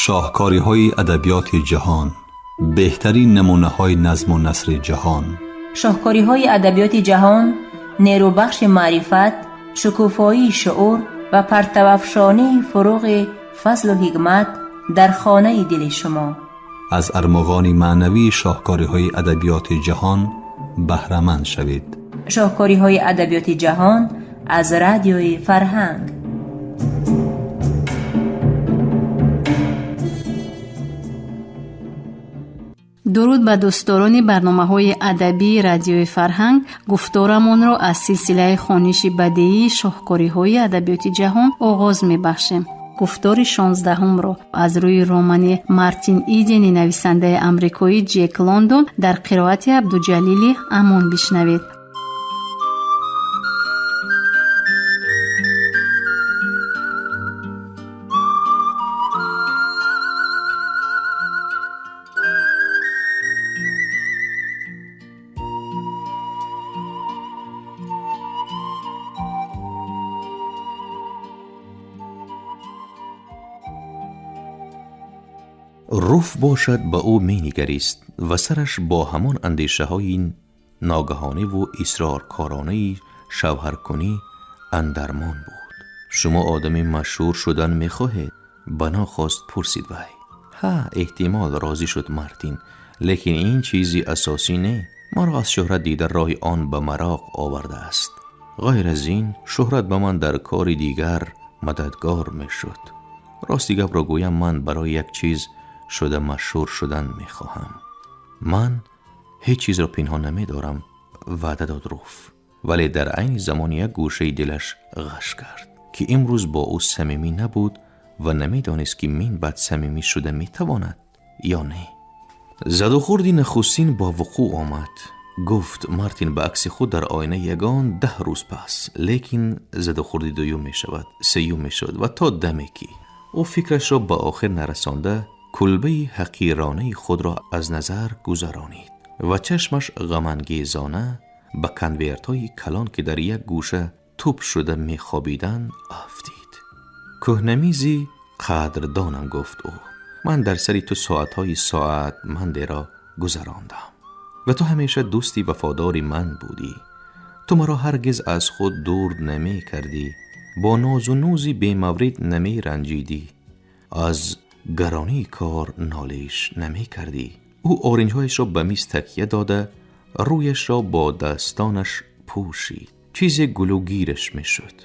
Шоҳкориҳои адабиёти ҷаҳон, беҳтарин намунаҳои назму насри ҷаҳон. Шоҳкориҳои адабиёти ҷаҳон нерӯбахши маърифат, шукуфоии шуур ва партавафшонии фуруғи фазлу ҳикмат дар хонаи дили шумо. Аз армуғони маънавии шоҳкориҳои адабиёти ҷаҳон баҳраманд шавед. Шоҳкориҳои адабиёти ҷаҳон аз Радиои Фарҳанг. Дуруд ба дӯстдорони барномаҳои адабии Радиои Фарҳанг. Гуфторамонро аз силсилаи хониши бадеии шоҳкориҳои адабиёти ҷаҳон оғоз мебахшем. Гуфтори 16-умро аз рӯи романи Мартин Идени нависандаи амрикоӣ Ҷек Лондон дар қироати Абдуҷалили Амон бишнавед. Руф бошад, ба ӯ менигарист ва сараш бо ҳамон андешаҳои ногаҳониву исроркоронаи шавҳаркунӣ андармон буд. Шумо одами машҳур шудан мехоҳед? Ба нохост пурсид вай. Ҳа, эҳтимол, розӣ шуд Мартин, лекин ин чизи асосӣ не. Маро аз шӯҳрат дида роҳи он ба мароқ овардааст. Ғайр аз ин, шӯҳрат ба ман дар кори дигар мададгор мешуд. Рости гапро гӯям, ман барои як чиз шуда машҳур шудан мехоҳам. Ман ҳеҷ чизро пинҳон намедорам, ваъда дод Руф, вале дар айни замон як гӯшаи дилаш ғаш кард, ки имрӯз бо ӯ самимӣ набуд ва намедонист, ки мин баъд самимӣ шуда метавонад ё не. Задухӯрди нахустин бо вуқӯъ омад, гуфт Мартин ба акси худ дар оина ягон 10 рӯз пас, лекин задухӯрди дуюм мешавад, сеюм мешавад ва то даме ки ӯ фикрашро ба охир нарасонда, кулбаи ҳақиронаи худро аз назар гузаронид ва чашмаш ғамангезона ба конвертҳои калон, ки дар як гӯша тӯб шуда мехобиданд, афтид. Кӯҳнамизи қадрдонам, гуфт ӯ, ман дар сари ту соатҳои соатмандеро гузарондам ва ту ҳамеша дӯсти вафодори ман будӣ. Ту маро ҳаргиз аз худ дур намекардӣ, бо нозу нӯзи бемаврид намеранҷидӣ, аз гаронии кор нолиш намекардӣ. Ӯ оринҷҳояшро ба миз такя дода, рӯяшро бо дастонаш пӯшид. Чизе гулӯгираш мешуд.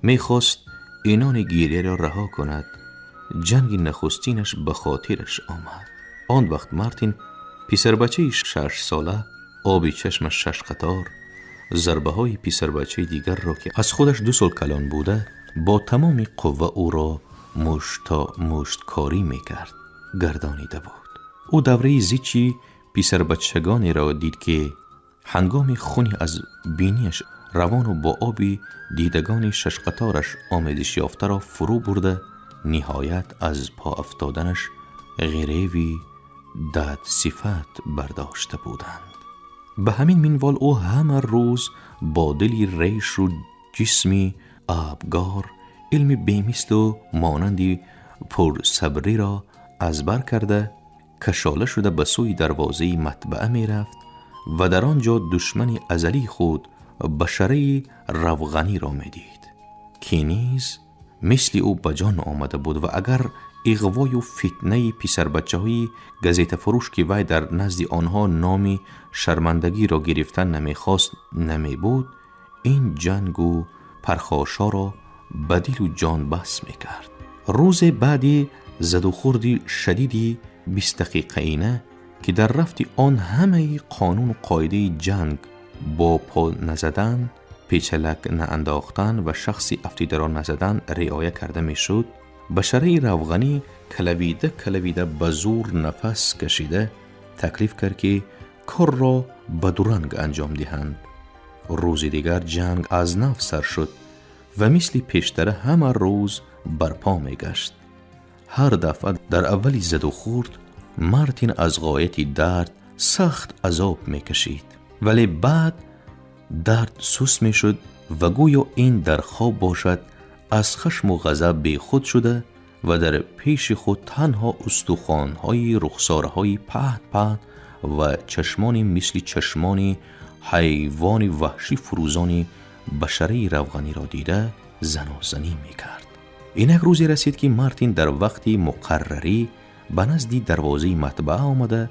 Мехост инони гиряро раҳо кунад. Ҷанги нахустинаш ба хотираш омад. Он вақт Мартин, писарбачаи 6-сола, оби чашмаш 6 қатор, зарбаҳои писарбачаи дигарро, ки аз худаш 2 сол калон буда, бо тамоми қувва ӯро мушт то мушткорӣ мекард, гардонида буд. Ӯ давраи зичи писарбачагонеро дид, ки ҳангоми хуни аз бинияш равону бо оби дидагони шашқатораш омезиш ёфтаро фурӯ бурда, ниҳоят аз по афтоданаш ғиреви дадсифат бардошта буданд. Ба ҳамин минвол ӯ ҳама рӯз бо дили решу ҷисми абгор илми бемислу монанди пурсабриро аз бар карда, кашола шуда ба сӯи дарвозаи матбаа мерафт ва дар он ҷо душмани азалии худ башараи равғаниро медид, ки низ мисли ӯ ба ҷон омада буд ва агар иғвою фитнаи писарбачаҳои газетафурӯш, ки вай дар назди онҳо номи шармандагиро гирифтан намехост, намебуд, ин ҷангу пархошоро ба дилу ҷон бас мекард. Рӯзе баъди задухӯрди шадиди 20-дақиқаина, ки дар рафти он ҳамаи қонуну қоидаи ҷанг бо по назадан, печалак наандохтан ва шахси афтидаро назадан риоя карда мешуд, башараи равғанӣ калавида калавида ба зур нафас кашида таклиф кард, ки корро ба дуранг анҷом диҳанд. Рӯзи дигар ҷанг аз нав сар шуд ва мисли пештара ҳама рӯз барпо мегашт. Ҳар дафъа дар аввали задухӯрд Мартин аз ғояти дард сахт азоб мекашид, вале баъд дард сус мешуд ва гӯё ин дар хоб бошад, аз хашму ғазаб бехуд шуда ва дар пеши худ танҳо устухонҳои рухсораҳои паҳн паҳн ва чашмони мисли чашмони ҳайвони ваҳшӣ фурӯзони башараи равғаниро дида занозанӣ мекард. Инак рӯзе расид, ки Мартин дар вақти муқаррарӣ ба назди дарвозаи матбаа омада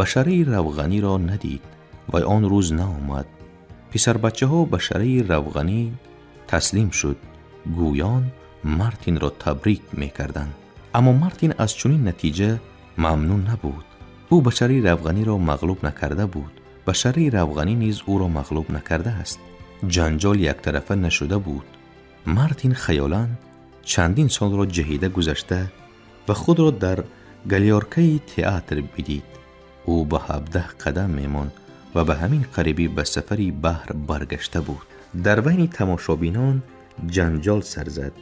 башараи равғаниро надид ва он рӯз наомад. Писарбачаҳо башараи равғанӣ таслим шуд, гӯён Мартинро табрик мекарданд. Аммо Мартин аз чунин натиҷа мамнун набуд. Ӯ башараи равғаниро мағлуб накарда буд, башараи равғанӣ низ ӯро мағлуб накардааст. Ҷанҷол яктарафа нашуда буд. Мартин хаёлан чандин солро ҷаҳида гузашта ва худро дар галёркаи театр бидид. Ӯ ба 17 қадам мемонд ва ба ҳамин қарибӣ ба сафари баҳр баргашта буд. Дар байни тамошобинон ҷанҷол сар зад.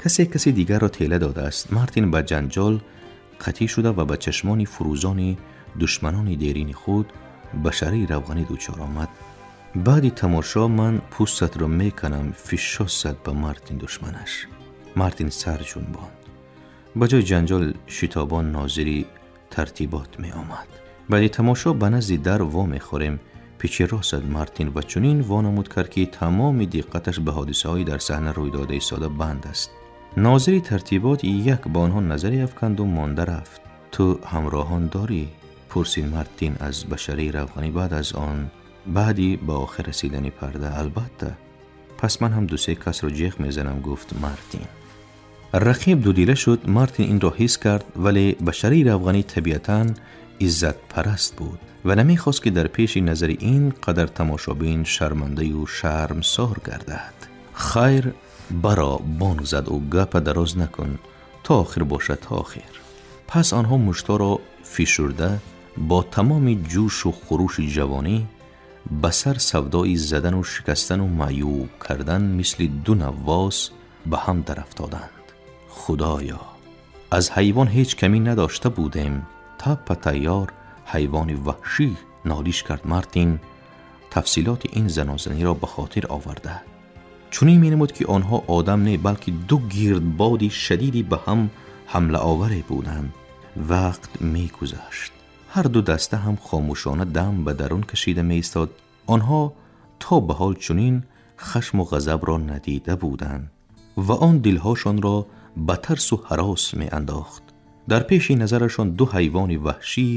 Касе каси дигарро тела додааст. Мартин ба ҷанҷол қатъӣ шуда ва ба чашмони фурӯзони душманони дерини худ башараи равғанӣ дучор омад. Баъди тамошо ман пӯстатро меканам, фишос зад ба Мартин душманаш. Мартин сар ҷунбонд. Ба ҷои ҷанҷол шитобон нозири тартибот меомад. Баъди тамошо ба назди дар во мехӯрем, печи рост зад Мартин ва чунин вонамуд кард, ки тамоми диққаташ ба ҳодисаҳои дар саҳна рӯй дода истода банд аст. Нозири тартибот як ба онҳо назаре афканду монда рафт. Ту ҳамроҳон дорӣ? Пурсид Мартин аз башараи равғанӣ баъд аз он, баъди ба охир расидани парда. Албатта. Пас ман ҳам ду-се касро ҷеғ мезанам, гуфт Мартин. Рақиб дудила шуд. Мартин инро ҳис кард, вале башараи равғанӣ табиатан иззатпараст буд ва намехост, ки дар пеши назари ин қадар тамошобин шармандаю шармсор гардад. Хайр, баро, бонг зад ӯ, гапа дароз накун, то охир бошад, то охир. Пас онҳо мушторо фишурда бо тамоми ҷӯшу хурӯши ҷавонӣ ба сар савдои задану шикастану маъюб кардан мисли ду наввос ба ҳам дарафтоданд. Худоё, аз ҳайвон ҳеҷ камӣ надошта будем. Таппа тайёр ҳайвони ваҳшӣ, нолиш кард Мартин, тафсилоти ин занозаниро ба хотир оварда. Чунин менамуд, ки онҳо одам не, балки ду гирдбоди шадиди ба ҳам ҳамлаоваре буданд. Вақт мегузашт. Ҳар ду даста ҳам хомӯшона дам ба дарун кашида меистод. Онҳо то ба ҳол чунин хашму ғазабро надида буданд ва он дилҳошонро ба тарсу ҳарос меандохт. Дар пеши назарашон ду ҳайвони ваҳшӣ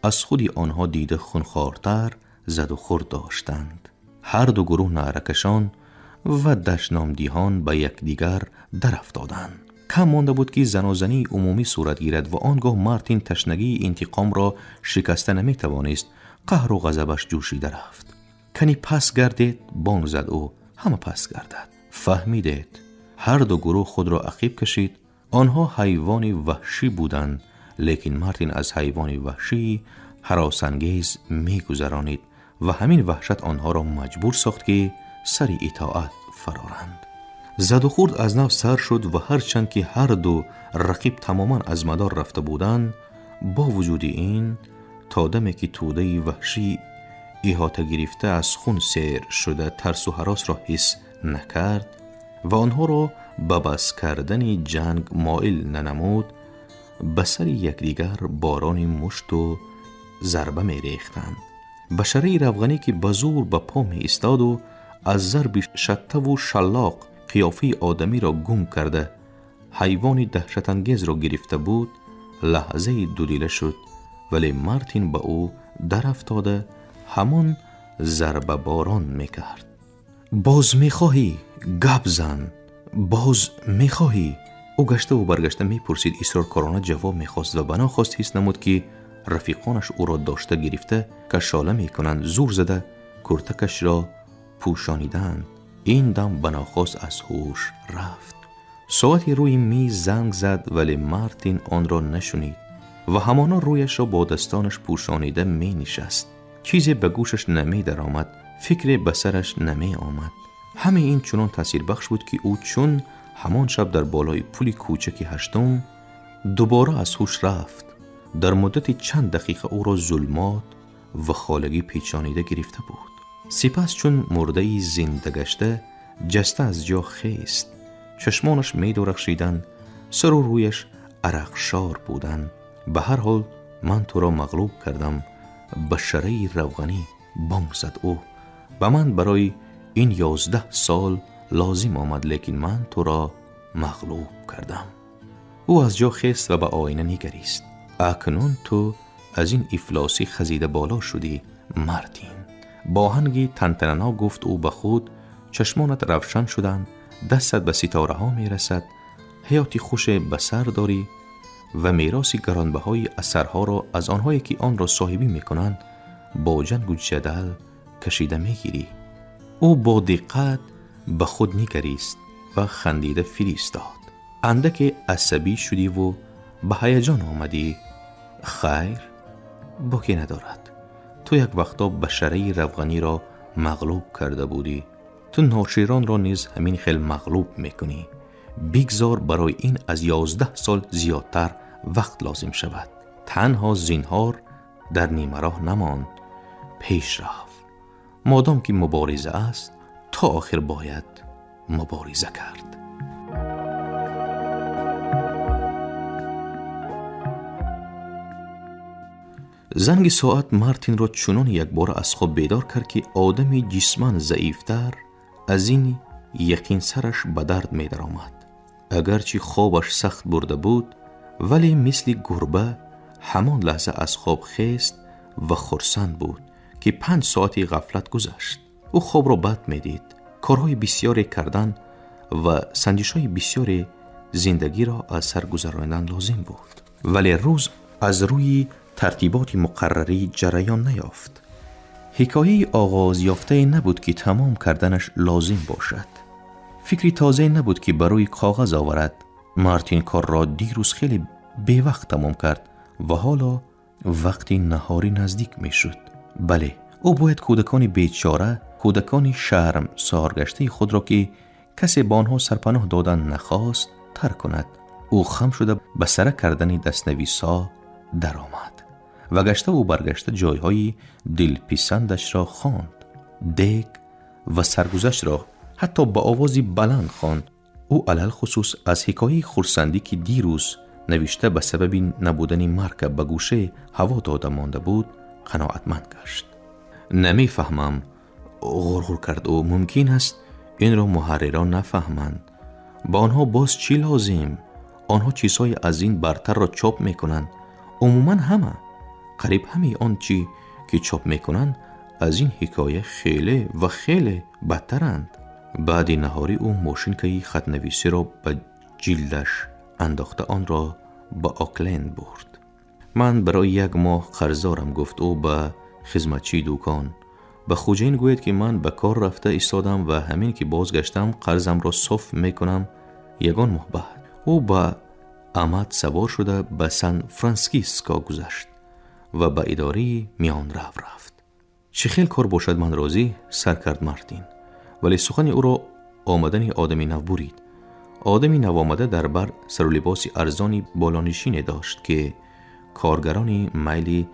аз худи онҳо дида хунхортар заду хӯрд доштанд. Ҳар ду гурӯҳ наъракашон ва дашномдиҳон ба якдигар дарафтоданд. Кам монда буд, ки занозании умумӣ сурат гирад ва он гоҳ Мартин ташнагии интиқомро шикаста наметавонист. Қаҳру ғазабаш ҷӯшида рафт. Кани пас гардед, бонг зад ӯ. Ҳама пас гардад. Фаҳмидед? Ҳар ду гурӯҳ худро ақиб кашид. Онҳо ҳайвони ваҳшӣ буданд, лекин Мартин аз ҳайвони ваҳшии ҳаросангез мегузаронид ва ҳамин ваҳшат онҳоро маҷбур сохт, ки сари итоат фароранд. Задухӯрд аз нав сар шуд ва ҳарчанд ки ҳар ду рақиб тамоман аз мадор рафта буданд, бо вуҷуди ин то даме ки тӯдаи ваҳшӣ иҳота гирифта аз хун сер шуда тарсу ҳаросро ҳис накард ва онҳоро ба бас кардани ҷанг моил нанамуд, ба сари якдигар борони мушту зарба мерехтанд. Башараи равғанӣ, ки ба зур ба по меистоду аз зарби шаттаву шаллоқ қиёфаи одамиро гум карда ҳайвони даҳшатангезро гирифта буд, лаҳзаи дудила шуд, вале Мартин ба ӯ дарафтода ҳамон зарбаборон мекард. Боз мехоҳӣ? Гап зан, боз мехоҳӣ? Ӯ гаштаву баргашта мепурсид, исроркорона ҷавоб мехост ва банохост ҳис намуд, ки рафиқонаш ӯро дошта гирифта кашола мекунанд, зур зада куртакашро пӯшонидаанд. Ин дам банохост аз ҳуш рафт. Соати рӯи миз занг зад, вале Мартин онро нашунид ва ҳамоно рӯяшро бо дастонаш пӯшонида менишаст. Чизе ба гӯшаш намедаромад, фикре ба сараш намеомад. Ҳамаи ин чунон таъсирбахш буд, ки ӯ чун ҳамон шаб дар болои пули кӯчаки ҳаштум дубора аз ҳуш рафт. Дар муддати чанд дақиқа ӯро зулмот ва холагӣ печонида гирифта буд. Сипас чун мурдаи зинда гашта ҷаста аз ҷо хест. Чашмонаш медурахшиданд, сару рӯяш арақшор будан. Ба ҳар ҳол ман туро мағлуб кардам. Ба шараи равғанӣ бонг зад ӯ. Ба ман барои ин 11 сол лозим омад, лекин ман туро мағлуб кардам. Ӯ аз ҷо хест ва ба оина нигарист. Акнун ту аз ин ифлосӣ хазида боло шудӣ, Мартин. Бо оҳанги тантананок гуфт ӯ ба худ. Чашмонат равшан шуданд, дастат ба ситораҳо мерасад, ҳаёти хуше ба сар дорӣ ва мероси гаронбаҳои асарҳоро аз онҳое ки онро соҳибӣ мекунанд бо ҷангу ҷадал кашида мегирӣ. Ӯ бо диққат ба худ нигарист ва хандида фиристод. Андаке асабӣ шудиву ба ҳаяҷон омадӣ. Хайр, боке надорад. Ту як вақто ба шараи равғаниро мағлуб карда будӣ. Ту ноширонро низ ҳамин хел мағлуб мекунӣ. Бигзор барои ин аз 11 сол зиёдтар вақт лозим шавад. Танҳо зинҳор дар нимароҳ намонд, пеш рафт. Модом ки мубориза аст, то охир бояд мубориза кард. Занги соат Мартинро чунон якбора аз хоб бедор кард, ки одами ҷисман заифтар аз ин яқин сараш ба дард медаромад. Агарчи хобаш сахт бурда буд, вале мисли гурба ҳамон лаҳза аз хоб хест ва хурсанд буд, ки 5 соати ғафлат гузашт. Ӯ хобро бад медид. Корҳои бисёре кардан ва санҷишҳои бисёре зиндагиро аз сар гузаронидан лозим буд. Вале рӯз аз рӯи тартиботи муқаррарӣ ҷараён наёфт. Ҳикояи оғозёфтае набуд, ки тамом карданаш лозим бошад. Фикри тозае набуд, ки ба рӯи коғаз оварад. Мартин корро дирӯз хеле бевақт тамом кард ва ҳоло вақти наҳорӣ наздик мешуд. Бале, ӯ бояд кӯдакони бечора, кӯдакони шарм соргаштаи худро, ки касе ба онҳо сарпаноҳ додан нахост, тарк кунад. Ӯ хам шуда ба сара кардани дастнависҳо даромад ва гаштаву баргашта ҷойҳои дилписандашро хонд. Дег ва саргузаштро ҳатто ба овози баланд хонд. Ӯ алалхусус аз ҳикояи хурсандӣ, ки дирӯз навишта ба сабаби набудани марка ба гӯшаи ҳаво дода монда буд, қаноатманд гашт. Намефаҳмам, ғурғур кард ӯ. Мумкин аст инро муҳаррирон нафаҳманд. Ба онҳо боз чӣ лозим? Онҳо чизҳои аз ин бартарро чоп мекунанд. Умуман ҳама, қариб ҳамаи он чӣ ки чоп мекунанд, аз ин ҳикоя хеле ва хеле бадтаранд. Баъди наҳорӣ ӯ мошинкаи хатнависиро ба ҷилдаш андохта онро ба Окленд бурд. Ман барои як моҳ қарздорам, гуфт ӯ ба хизматчии дукон. Ба хуҷаин гӯяд, ки ман ба кор рафта истодам ва ҳамин ки бозгаштам қарзамро соф мекунам ягон моҳ баъд. Ӯ ба амад савор шуда ба Сан Франсиско гузашт ва ба идораи миёнрав рафт. Чӣ хел кор бошад, ман розӣ, сар кард Мартин. Вале сухани ӯро омадани одами нав бурид. Одами навомада дар бар сару либоси арзони болонишине дошт, ки коргарони майли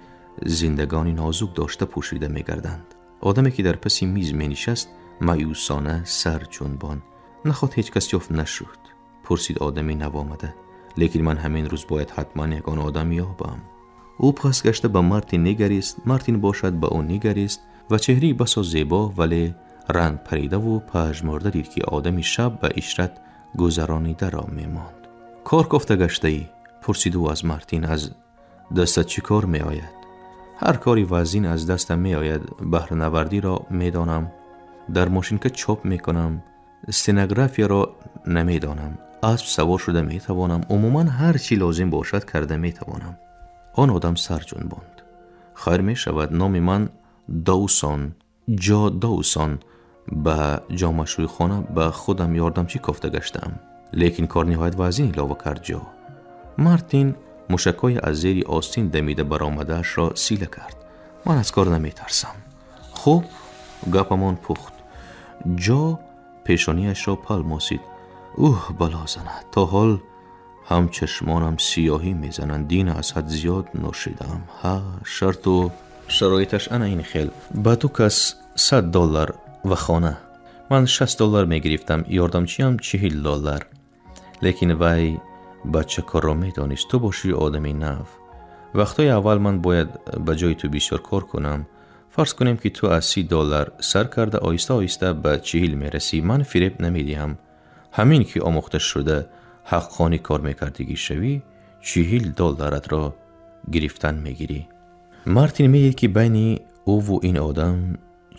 зиндагони нозук дошта пӯшида мегарданд. Одаме ки дар паси миз менишаст, маъюсона сар ҷунбон. Наход ҳеҷ кас ёфт нашуд? Пурсид одами навомада. Лекин ман ҳамин рӯз бояд ҳатман ягон одам ёбам. Ӯ пас гашта ба Мартин нигарист, Мартин бошад ба ӯ нигарист ва чеҳраи басо зебо, вале рангпаридаву пажмурда дид, ки одами шаб ба ишрат гузаронидаро мемонд. Кор кофта гаштаӣ? Пурсид ӯ аз Мартин. Аз дастат чӣ кор меояд? Ҳар кори вазин аз дастам меояд. Баҳрнавардиро медонам, дар мошинка чоп мекунам, стенографияро намедонам, асп савор шуда метавонам, умуман ҳар чӣ лозим бошад карда метавонам. Он одам сар ҷунбонд. Хайр мешавад, номи ман Доусон, Ҷо Доусон. Ба ҷомашӯйхона ба худам ёрдамчӣ кофта гаштаам. Лекин кор ниҳоят вазин, илова кард Ҷо. Мартин мушакҳои аз зери остин дамида баромадаашро сила кард. Ман аз кор наметарсам. Хуб, гапамон пухт. Ҷо пешониашро палмосид. Уҳ, бало занад, то ҳол ҳам чашмонам сиёҳӣ мезананд. Дина аз ҳад зиёд нӯшидаам. Ҳа, шарту шароиташ ана ин хел. Ба ду кас $100 ва хона. Ман $60 мегирифтам, ёрдамчиам $40. Лекин вай Бача корро медонист. Ту бошӣ одами нав. Вақтҳои аввал ман бояд ба ҷои ту бисёр кор кунам. Фарз кунем, ки ту аз 30 доллар сар карда, оҳиста оҳиста ба 40 мерасӣ. Ман фиреб намедиҳам. Ҳамин ки омӯхта шуда, ҳаққонӣ кор мекардагӣ шавӣ, 40 долларатро гирифтан мегирӣ. Мартин медид, ки байни ӯву ин одам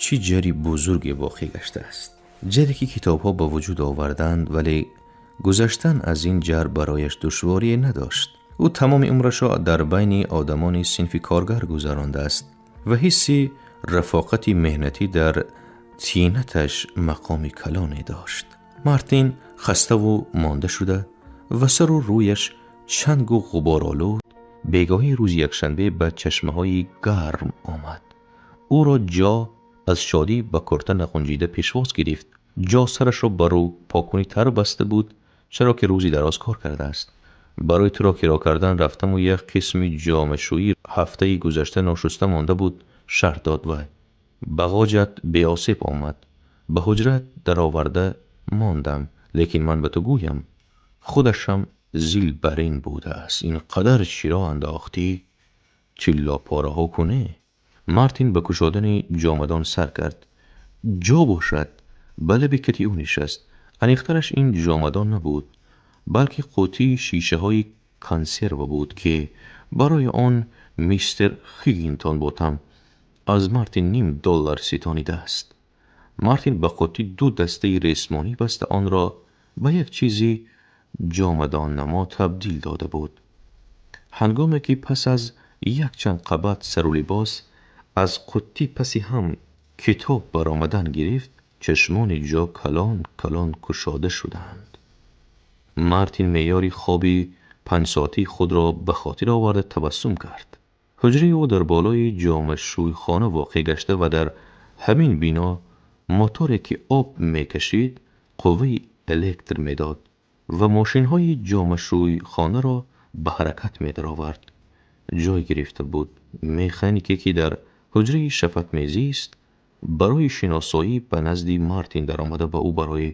чӣ ҷари бузурге воқеъ гаштааст, ҷаре ки китобҳо ба вуҷуд оварданд. Вале гузаштан аз ин ҷар барояш душворие надошт. Ӯ тамоми умрашро дар байни одамони синфи коргар гузарондааст ва ҳисси рафоқати меҳнатӣ дар тинаташ мақоми калоне дошт. Мартин хаставу монда шуда ва сару рӯяш чангу ғуборолуд, бегоҳии рӯзи якшанбе ба чашмаҳои гарм омад. Ӯро Ҷо аз шодӣ ба курта нағунҷида пешвоз гирифт. Ҷо сарашро ба рӯпокунӣ тар баста буд, чаро ки рӯзи дароз кор кардааст. Барои туро киро кардан рафтаму як қисми ҷомашӯӣ ҳафтаи гузашта ношуста монда буд, шарҳ дод вай. Ба ғоҷат беосеб омад. Ба ҳуҷра дароварда мондам. Лекин ман ба ту гӯям, худашам зил барин будааст. Ин қадар чиро андохтӣ, тиллопораҳо куне. Мартин ба кушодани ҷомадон сар кард. Ҷо бошад, ба лаби кати ӯ нишаст. Аниқтараш, ин ҷомадон набуд, балки қуттии шишаҳои консерва буд, ки барои он мистер Хиггинтон ботам аз Мартин ним доллар ситонидааст. Мартин ба қуттӣ ду дастаи ресмонӣ баста, онро ба як чизи ҷомадоннамо табдил дода буд. Ҳангоме ки пас аз якчанд қабат сару либос аз қуттӣ паси ҳам китоб баромадан гирифт, чашмони Ҷо калон калон кушода шуданд. Мартин меъёри хоби 5-соатаи худро ба хотир оварда, табассум кард. Ҳуҷраи ӯ дар болои ҷомашӯйхона воқеъ гашта ва дар ҳамин бино моторе, ки об мекашид, қувваи электр медод ва мошинҳои ҷомашӯйхонаро ба ҳаракат медаровард, ҷой гирифта буд. Механике, ки дар ҳуҷраи шафат мезист, барои шиносоӣ ба назди Мартин даромада, ба ӯ барои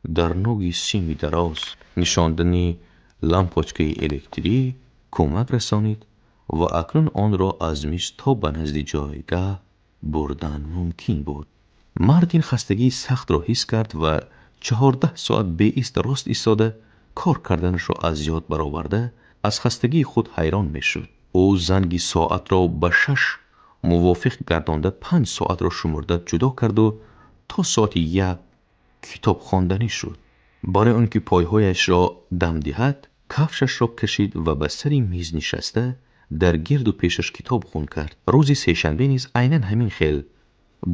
дар нӯги сими дароз нишондани лампочкаи электрӣ кӯмак расонид ва акнун онро аз миз то ба назди ҷойгаҳ бурдан мумкин буд. Мартин хастагии сахтро ҳис кард ва 14 соат беист рост истода кор карданашро аз ёд бароварда, аз хастагии худ ҳайрон мешуд. Ӯ занги соатро ба 6 мувофиқ гардонда, 5 соатро шумурда ҷудо карду то соати 1 китоб хонданӣ шуд. Барои он ки пойҳояшро дам диҳад, кафшашро кашид ва ба сари миз нишаста, дар гирду пешаш китоб хун кард. Рӯзи сешанбе низ айнан ҳамин хел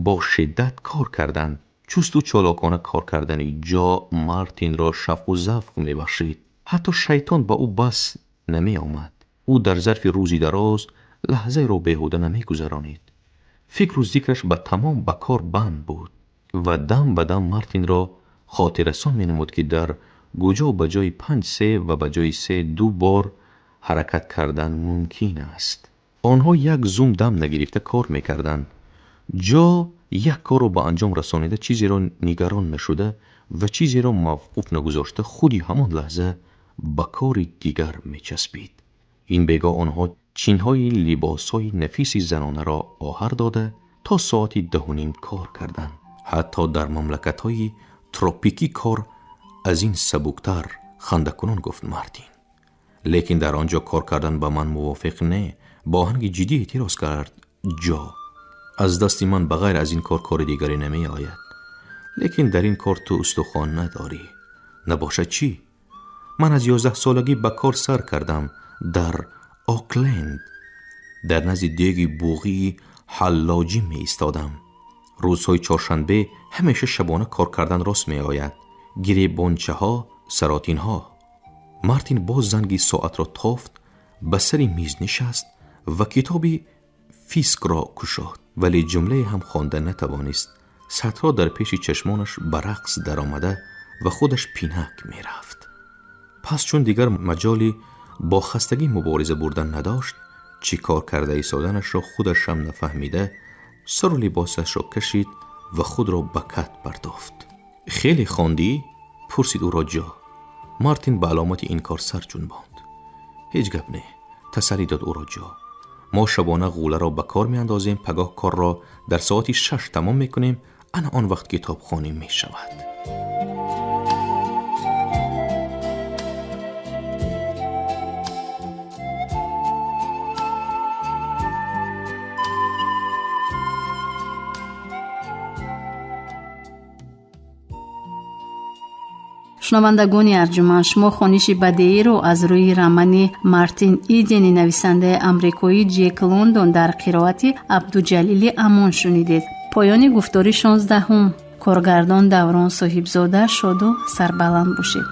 бо шиддат кор карданд. Чусту чолокона кор кардани Ҷо Мартинро шавқу завқ мебахшид. Ҳатто шайтон ба ӯ бас намеомад. Ӯ дар зарфи рӯзи дароз лаҳзаеро беҳуда намегузаронид. Фикру зикраш ба тамом ба кор банд буд ва дам ба дам Мартинро хотиррасон менамуд, ки дар куҷо ба ҷои панҷ се ва ба ҷои се ду бор ҳаракат кардан мумкин аст. Онҳо як зум дам нагирифта кор мекарданд. Ҷо як корро ба анҷом расонида, чизеро нигарон нашуда ва чизеро мавқуф нагузошта, худи ҳамон лаҳза ба кори дигар мечаспид. Ин бегоҳ онҳо чинҳои либосҳои нафиси занонаро оҳар дода, то соати 10:30 кор карданд. Ҳатто дар мамлакатҳои тропикӣ кор аз ин сабуктар, хандакунон гуфт Мартин. Лекин дар он ҷо кор кардан ба ман мувофиқ не, бо оҳанги ҷиддӣ эътироз кард Ҷо. Аз дасти ман ба ғайр аз ин кор кори дигаре намеояд. Лекин дар ин кор ту устухон надорӣ. Набошад чӣ? Ман аз 11-солагӣ ба кор сар кардам. Дар Окленд дар назди деги буғии ҳаллоҷӣ меистодам. Рӯзҳои чоршанбе ҳамеша шабона кор кардан рост меояд. Гиребончаҳо, саротинҳо. Мартин боз занги соатро тофт, ба сари миз нишаст ва китоби Фискро кушод, вале ҷумлае ҳам хонда натавонист. Сатрҳо дар пеши чашмонаш ба рақс даромада ва худаш пинак мерафт. Пас, чун дигар маҷоли бо хастагӣ мубориза бурдан надошт, чӣ кор карда истоданашро худашам нафаҳмида, сару либосашро кашид ва худро ба кат партофт. Хеле хондӣ? Пурсид ӯро Ҷо. Мартин ба аломати инкор сар ҷунбонд. Ҳеҷ гап не, тасаллӣ дод ӯро Ҷо. Мо шабона ғӯларо ба кор меандозем, пагоҳ корро дар соати 6 тамом мекунем, ана он вақт китобхонӣ мешавад. Шунавандагони арҷуманд, шумо хониши бадеиро аз рӯи романи Мартин Идени нависандаи амрикоӣ Ҷек Лондон дар қироати Абдуҷалили Амон шунидед. Поёни гуфтори 16-ум. Коргардон Даврон Соҳибзода. Шоду сарбаланд бошед.